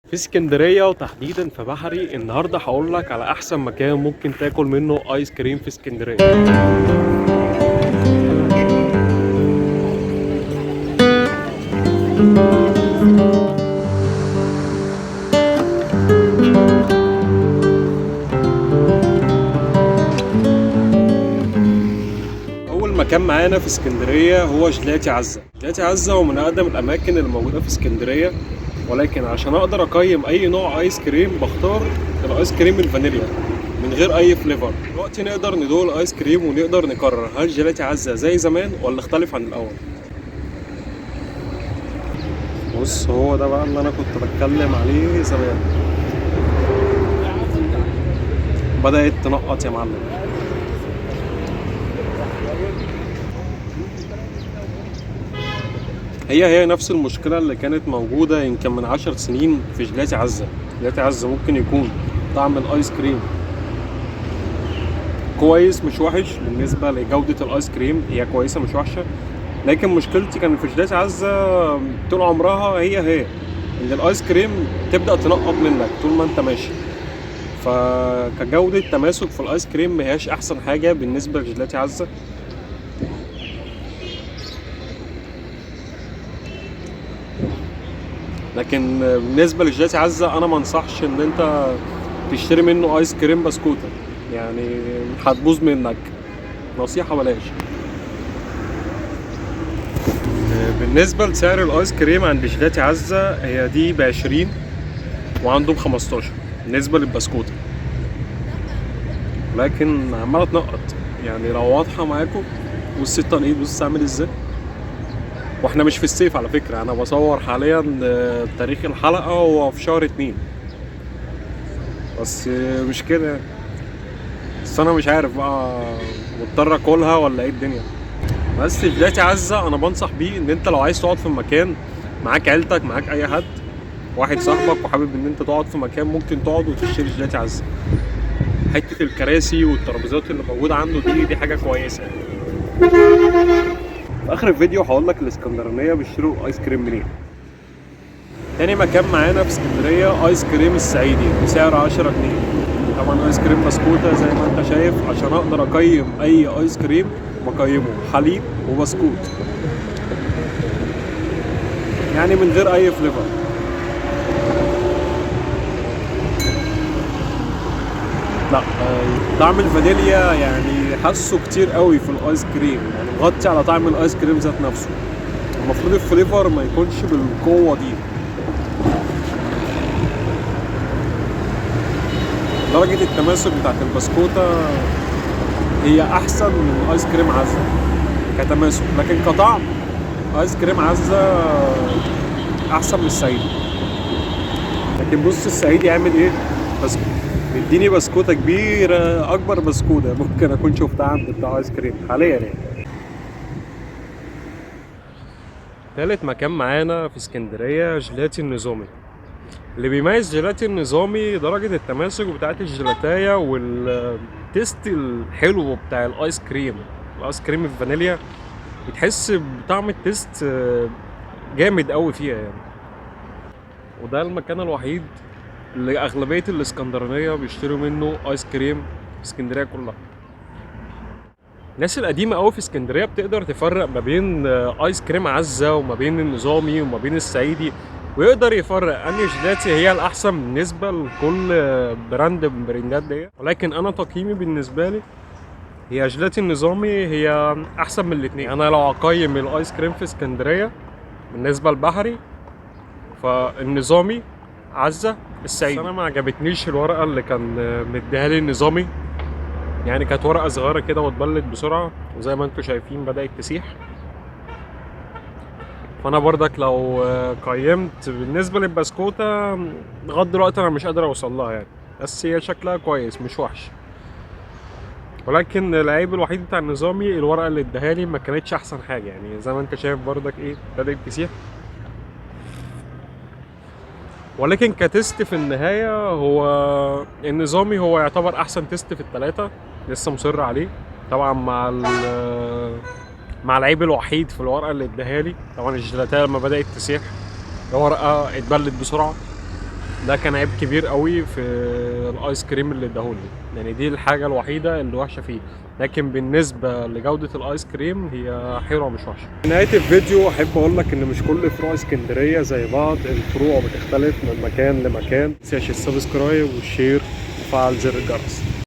في اسكندرية وتحديدا في بحري، النهاردة هقول لك على أحسن مكان ممكن تاكل منه آيس كريم في اسكندرية. أول مكان معانا في اسكندرية هو جيلاتي عزة. جيلاتي عزة هو من أقدم الأماكن اللي موجودة في اسكندرية، ولكن عشان أقدر أقيم أي نوع آيس كريم بختار الآيس كريم الفانيليا من غير أي flavor. دلوقتي نقدر ندوق الآيس كريم ونقدر نقرر هل جيلاتي عزة زي زمان ولا اختلف عن الأول. بص، هو ده بقى اللي أنا كنت بتكلم عليه زمان، بدأت تنقط يا معلم. هي نفس المشكلة اللي كانت موجودة يمكن من 10 سنين في جيلاتي عزة. جيلاتي عزة ممكن يكون طعم الآيس كريم كويس مش وحش، بالنسبة لجودة الآيس كريم هي كويسة مش وحشة، لكن مشكلتي كان في جيلاتي عزة طول عمرها هي إن الآيس كريم تبدأ تنقط منك طول ما أنت ماشي، فكجودة تماسك في الآيس كريم ما هياش أحسن حاجة بالنسبة لجيلاتي عزة. لكن بالنسبة لجيلاتي عزة أنا ما انصحش إن أنت تشتري منه آيس كريم بسكوتة، يعني هتبوظ منك، نصيحة بلاش. بالنسبة لسعر الآيس كريم عند جيلاتي عزة هي دي ب20 وعنده ب15 بالنسبة للبسكوتة، لكن عمالة تنقط يعني لو واضحة معاكم. بص التنقيط، بص عامل ازاي، واحنا مش في الصيف على فكرة، انا بصور حاليا تاريخ الحلقة هو في شهر 2، بس مش كده يعني. بس انا مش عارف بقى مضطر اكلها ولا ايه الدنيا. بس جيلاتي عزة انا بنصح بيه ان انت لو عايز تقعد في مكان معاك عيلتك، معاك اي حد، واحد صاحبك، وحابب ان انت تقعد في مكان ممكن تقعد وتشتري جيلاتي عزة. حتة الكراسي والترابيزات اللي موجودة عنده دي حاجة كويسة يعني. في اخر الفيديو هقول لك الاسكندرانية بيشتروا ايس كريم منين. تاني مكان معانا في اسكندرية ايس كريم السعيدي بسعر 10 جنيه. طبعا ايس كريم بسكوته زي ما انت شايف. عشان اقدر اقيم اي ايس كريم بقيمة حليب وبسكوت، يعني من غير اي flavor. لا، طعم الفانيليا يعني حاسه كتير قوي في الايس كريم، يعني مغطي على طعم الايس كريم ذات نفسه. المفروض ال flavor ما يكونش بالقوة دي. درجة التماسك بتاعت البسكوتة هي احسن من ايس كريم عزة كتماسك، لكن كطعم ايس كريم عزة احسن من السعيدي. لكن بص السعيدي عامل ايه، بس مديني بسكوتة كبيرة، أكبر بسكوتة ممكن أكون شفتها عند بتاع آيس كريم حاليا يعني. تالت مكان معانا في اسكندرية جيلاتي النظامي. اللي بيميز جيلاتي النظامي درجة التماسك بتاعت الجيلاتاية وال taste الحلو بتاع الآيس كريم. الآيس كريم الفانيليا بتحس بطعم ال taste جامد قوي فيها يعني. وده المكان الوحيد اللي أغلبية الإسكندرانية بيشتروا منه آيس كريم في اسكندرية كلها. الناس القديمة أوي في اسكندرية بتقدر تفرق ما بين آيس كريم عزة وما بين النظامي وما بين السعيدي، ويقدر يفرق أنهي جيلاتي هي الأحسن بالنسبة لكل brand من البراندات دي. ولكن أنا تقييمي بالنسبة لي هي جيلاتي النظامي هي أحسن من الاتنين. أنا لو أقيم الآيس كريم في اسكندرية بالنسبة لبحري فالنظامي، عزة، السعيدي. انا ما عجبتنيش الورقة اللي كان مديها لي النظامي، يعني كانت ورقة صغيرة كده واتبلت بسرعة، وزي ما انتم شايفين بدات تسيح. فانا بردك لو قيمت بالنسبة للبسكوته لغاية دلوقتي انا مش قادر اوصل لها يعني، بس هي شكلها كويس مش وحش. ولكن العيب الوحيد بتاع النظامي الورقة اللي اداها لي ما كانتش احسن حاجة، يعني زي ما انت شايف بردك ايه بدات تسيح. ولكن ك taste في النهاية هو النظامي هو يعتبر أحسن taste في التلاتة، لسه مصر عليه طبعا مع العيب الوحيد في الورقة اللي اداها لي. طبعا الجيلاتية لما بدأت تسيح الورقة اتبلت بسرعة. ده كان عيب كبير قوي في الايس كريم اللي اداهولي، يعني دي الحاجة الوحيدة اللي وحشة فيه. لكن بالنسبة لجوده الايس كريم هي حلوة مش وحشة. في نهاية الفيديو احب اقول لك ان مش كل فروع اسكندرية زي بعض، الفروع بتختلف من مكان لمكان. متنساش ال subscribe وال share وفعل زر الجرس.